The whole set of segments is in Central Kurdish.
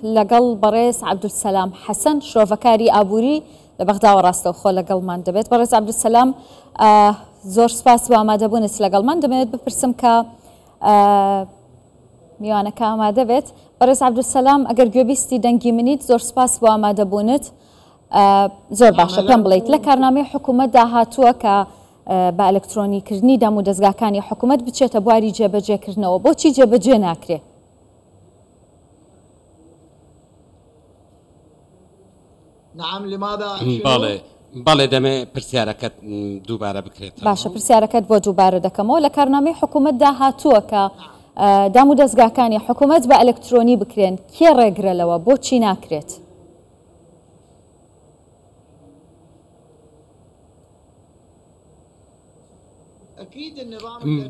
لەگەڵ بەڕێز عەبدولسەلام حەسەن، شرۆڤەکاری ئابووری لە بەغداوە ڕاستەوخۆ لەگەڵمان دەبێت. بەڕێز عەبدولسەلام، زۆر سپاس بۆ ئامادەبوونت لەگەڵمان. دەمەوێت بپرسم کە میوانەکە ئامادە بێت. بەڕێز عەبدولسەلام، ئەگەر گوێبیستی دەنگی منیت، زۆر سپاس بۆ ئامادەبوونت. زۆر باشە، پێم بڵیت لە کارنامەی حکوومەتدا هاتووە کە بە ئەلکترۆنیکردنی دام و دەزگاکانی حکوومەت بچێتە بواری جێبەجێکردنەوە، بۆچی جێبەجێ ناکرێ؟ بەڵێ بەڵێ دەمێ پرسیارەکەت دووبارە بکرێتەوە. باشە پرسیارەکەت بۆ دووبارە دەکەمەوە. لە کارنامەی حکوومەتدا هاتووە کە دام و دەزگاکانی حکوومەت بە ئەلکترۆنی بکرێن، کێ ڕێگرە لەوە؟ بۆچی ناکرێت؟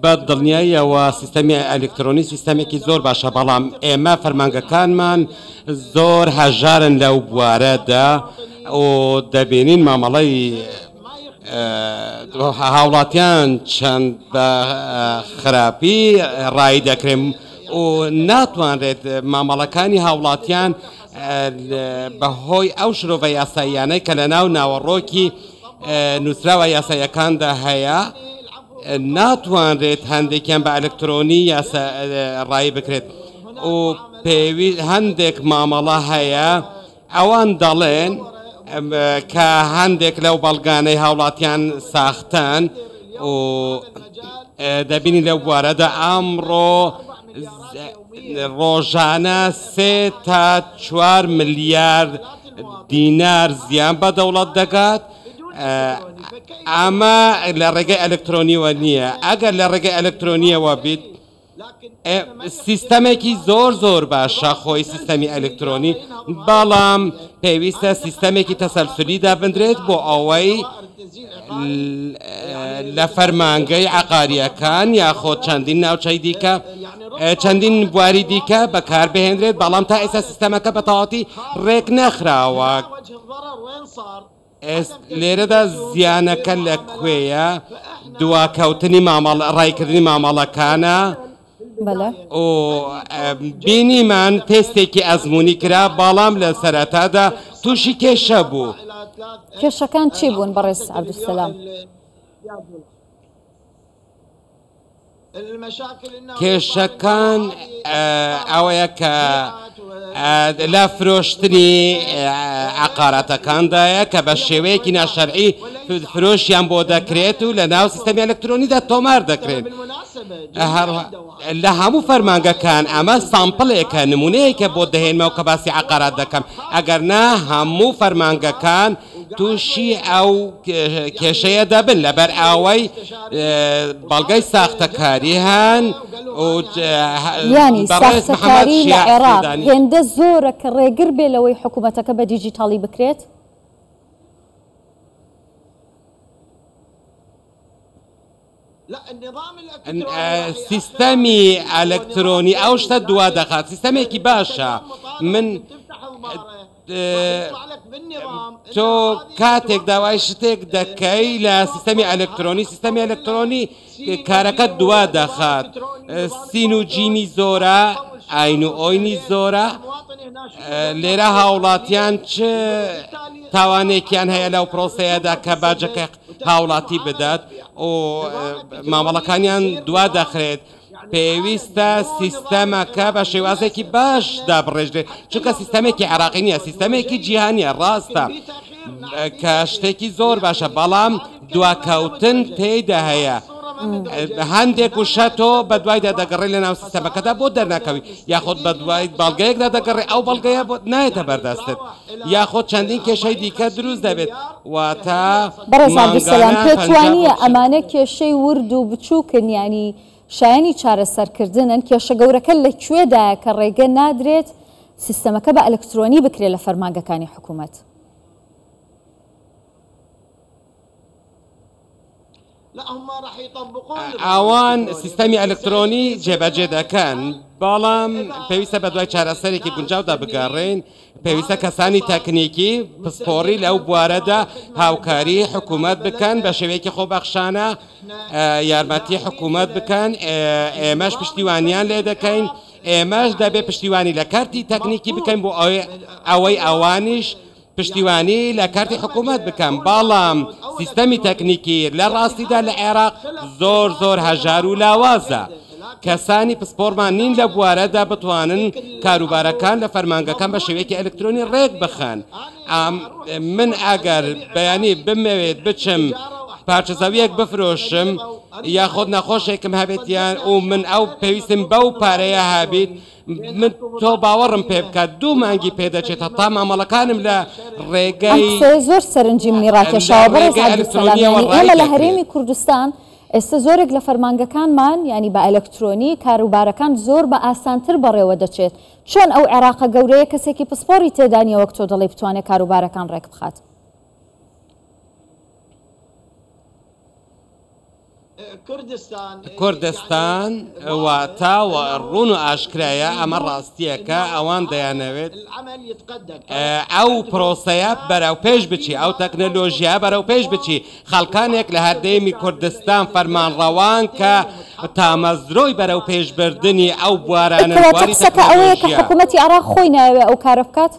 بە دڵنیاییەوە سیستەمی ئەلکترۆنی سیستەمێکی زۆر باشە، بەڵام ئێمە فەرمانگەکانمان زۆر هەژارن لەو بوارەدا و دەبینین مامەڵەی هاوڵاتیان چەند بە خراپی ڕایی دەکرێن و ناتوانرێت مامەڵەکانی هاوڵاتیان بەهۆی ئەو شرۆڤە یاساییانەی کە لەناو ناوەڕۆکی نووسراوە یاساییەکاندا هەیە، ناتوانرێت هەندێکیان بە ئەلکترۆنی یاسا ڕایی بکرێت و پێویست هەندێک مامەڵە هەیە ئەوان دەڵێن کە هەندێک لەو بەڵگانەی هاوڵاتیان ساختەن و دەبینی لەو بوارەدا ئەمڕۆ ڕۆژانە سێ تا چوار ملیار دینار زیان بە دەوڵەت دەگات، ئەمە لە ڕێگەی ئەلکترۆنیەوە نییە، ئەگەر لە ڕێگەی ئەلکترۆنیەوە بیت سیستەمێکی زۆر زۆر باشە خۆی سیستەمی ئەلکترۆنی، بەڵام پێویستە سیستەمێکی تەسەلسولی دابندرێت بۆ ئەوەی لە فەرمانگەی عەقارییەکان یاخۆ چەندین ناوچەی دیکە چەندین بواری دیکە بەکاربهێنرێت، بەڵام تا ئێستا سیستەمەکە بە تەواوەتی ڕێک نەخراوە. لێرەدا زیانەکە لە کوێیە؟ دواکەوتنی مامەڵە، ڕایکردنی مامەڵەکانە. و بینیمان تێستێکی ئەزموونی کرا، بەڵام لە سەرەتادا تووشی کێشە بوو. کێشەکان چی بوون بەڕێز عەبدولسەلام؟ کێشەکان ئەوەیە کە لە فرۆشتنی عەقاراتەکاندایە کە بە شێوەیەکی ناشەرعی فرۆشیان بۆ دەکرێت و لە ناو سیستەمی ئەلکترۆنیدا تۆمار دەکرێن. لە هەموو فەرمانگەکان ئەمە سامپلێکە، نمونەیەکە بۆ دەهێنمەوە کە باسی عەقارات دەکەم، ئەگەر نا هەموو فەرمانگەکان تووشی ئەو کێشەیە دەبن لەبەر ئەوەی بەڵگەی ساختەکاری هەن و یانی ساختەکاری لە عێراق هێندە زۆرە کە ڕێگر بێ لەوەی حکوومەتەکە بە دیجیتاڵی بکرێت؟ سیستەمی ئەلکترۆنی ئەو شتە دوا دەخات، سیستەمێکی باشە من تۆ کاتێک داوای شتێک دەکەی لە سیستەمی ئەلکترۆنی، سیستەمی ئەلکترۆنی کارەکەت دوا دەخات، سین و جیمی زۆرە، ئاین و ئۆینی زۆرە، لێرە هاوڵاتیان چ تاوانێکیان هەیە لەو پرۆسەیەدا کە باجەکە هاوڵاتی بدات و مامەڵەکانیان دوا دەخرێت. پێویستە سیستەمەکە بە شێوازێکی باش دابڕێژرێت، چونکە سیستەمێکی عێراقی نییە، سیستەمێکی جیهانیە. ڕاستە کە شتێکی زۆر باشە، بەڵام دواکەوتن تێیدا هەیە. هەندێک وشە تۆ بەدوایدا دەگەڕێ لە ناو سیستەمەکەدا بۆ دەرناکەوی، یاخود بەدوای بەڵگەیەکدا دەگەڕێ ئەو بەڵگەیە بۆ نایەتە بەردەستت، یاخود چەندین کێشەی دیکە دروست دەبێت، واتە بەڕێز عەبدولسەلام مانگانە پێت 50 وانییە ئەمانە کێشەی ورد و بچووکن، یانی شایەنی چارەسەرکردنن، کێشە گەورەکە لە کوێدایە کە ڕێگە نادرێت سیستەمەکە بە ئەلکترۆنی بکرێت لە فەرمانگەکانی حکوومەت؟ ئەوان سیستەمی ئەلکترۆنی جێبەجێ دەکەن، بەڵام پێویستە بەدوای چارەسەرێکی گونجاودا بگەڕێین، پێویستە کەسانی تەکنیکی پسپۆڕی لەو بوارەدا هاوکاری حکوومەت بکەن بە شێوەیەکی خۆبەخشانە یارمەتی حکوومەت بکەن، ئێمەش پشتیوانیان لێ دەکەین. ئێمەش دەبێ پشتیوانی لە کەرتی تەکنیکی بکەین بۆ ئەوەی ئەوانیش پشتیوانی لە کەرتی حکوومەت بکەن، بەڵام سیستەمی تەکنیکی لە ڕاستیدا لە عێراق زۆر زۆر هەژار و لاوازە. کەسانی پسپۆڕمان نین لە بوارەدا بتوانن کاروبارەکان لە فەرمانگەکان بە شێوەیەکی ئەلکترۆنی ڕێک بخەن. من ئەگەر بەیانی بمەوێت بچم پارچە زەویەک بفرۆشم یاخود نەخۆشێکم هەبێت یان و من ئەو پێویستم بەو پارەیە هەبیت من تۆ باوەڕم پێ بکە دوو مانگی پێدەچێت هەتا مامەڵەکانم لە ئەم ڕێگەی قسەیە زۆر سەرنجی منی لە ڕاکێشاوە بەڕێز ڕێگەی عەبدولسەلام ئەلکترۆنیەوە یانی ڕای ئێمە لە دەکرێت. هەرێمی کوردستان ئێستا زۆرێک لە فەرمانگەکانمان یانی بە ئەلکترۆنی کاروبارەکان زۆر بە ئاسانتر بەڕێوە دەچێت چۆن ئەو عێراقە گەورەیە کەسێکی پسپۆڕی تێدا نییە وەک تۆ دەڵێی بتوانێت کاروبارەکان ڕێک بخات؟ کوردستان واتە ڕوون و ئاشکرایە ئەمە ڕاستییەکە ئەوان دەیانەوێت ئەو پرۆسەیە بەرەو پێش بچی ئەو تەکنەلۆژیا بەرەو پێش بچی خەڵکانێک لە هەردێمی کوردستان فەرمانڕەوان کە تامەزرۆی بەرەو پێشبردنی ئەو بوارانەن کەواتە بواری قسەکە ئەوەیە کە تەکنەلۆژیا. حکوومەتی عێراق خۆی نایەوێ ئەو کارە بکات؟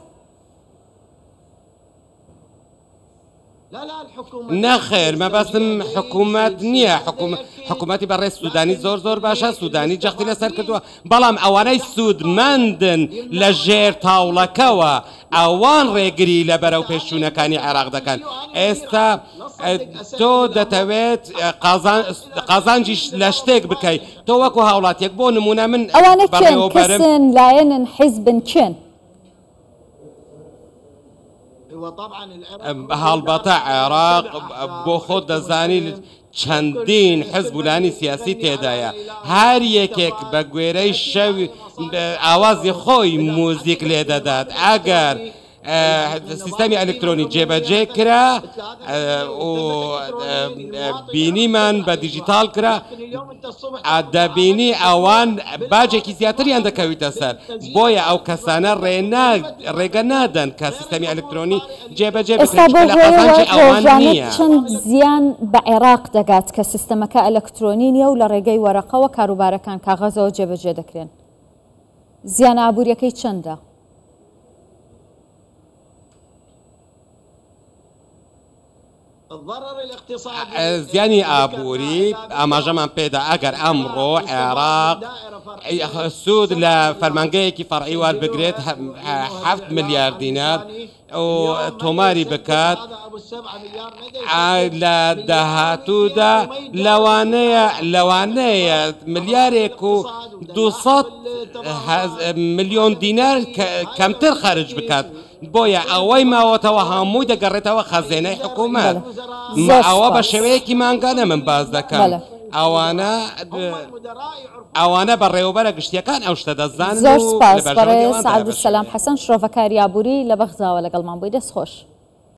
نەخێر مەبەستم حکوومەت نییە حکوومەتی بەڕێز سوودانی زۆر زۆر باشە سوودانی جەختی لەسەر کردووە بەڵام ئەوانەی سوودمەندن لە ژێر تاوڵەکەوە ئەوان ڕێگری لە بەرەو پێشچوونەکانی عێراق دەکەن ئێستا تۆ دەتەوێت قازانجیش لە شتێک بکەیت تۆ وەکو هاوڵاتیەک بۆ نمونە من ئەوانە کێن؟ بەڕێوەبەرم کەسن، لایەنن، حیزبن، کێن؟ هەڵبەتە عێراق بۆ خۆت دەزانی چەندین حزب و لایەنی سیاسی تێدایە هەر یەکێک بە گوێرەی شەوی ئاوازی خۆی موزیک لێ دەدات ئەگەر سیستەمی ئەلکترۆنی جێبەجێ کرا و بینیمان بە دیجیتاڵ کرا دەبینی ئەوان باجێکی زیاتریان دەکەویتە سەر بۆیە ئەو کەسانە ڕێگە نادەن کە سیستەمی ئەلکترۆنی جێبەجێ ئێستا بکرێت بەو لە هۆیەوە قازانجی ئەوان ڕۆژانە نییە. چەند زیان بە عێراق دەگات کە سیستەمەکە ئەلکترۆنی نییە و لە ڕێگەی وەرەقەوە کاروبارەکان کاغەزەوە جێبەجێ دەکرێن زیانە ئابووریەکەی چەندە؟ زیانی ئابووری ئاماژەمان پێدا ئەگەر ئەمڕۆ عێراق سوود لە فەرمانگەیەکی فەرعی وەربگرێت 7 ملیار دینار و تۆماری بکات لە داهاتوودا لەوانەیە لەوانەیە ملیارێک و 200 ملیۆن دینار کەمتر خەرج بکات بۆیە ئەوەی ماوەتەوە هەمووی دەگەڕێتەوە خەزێنەی حکوومەت ئەوە بە شێوەیەکی مانگانە من باس دەکەم ئەوانە ئەوانە بەڕێوەبەرە گشتیەکان ئەو شتە دەزانن زۆر سپاس بەڕێز عەبدولسەلام حەسەن شرۆڤەکاری ئابووری لە بەغداوە لەگەڵمان بووی دەست خۆش.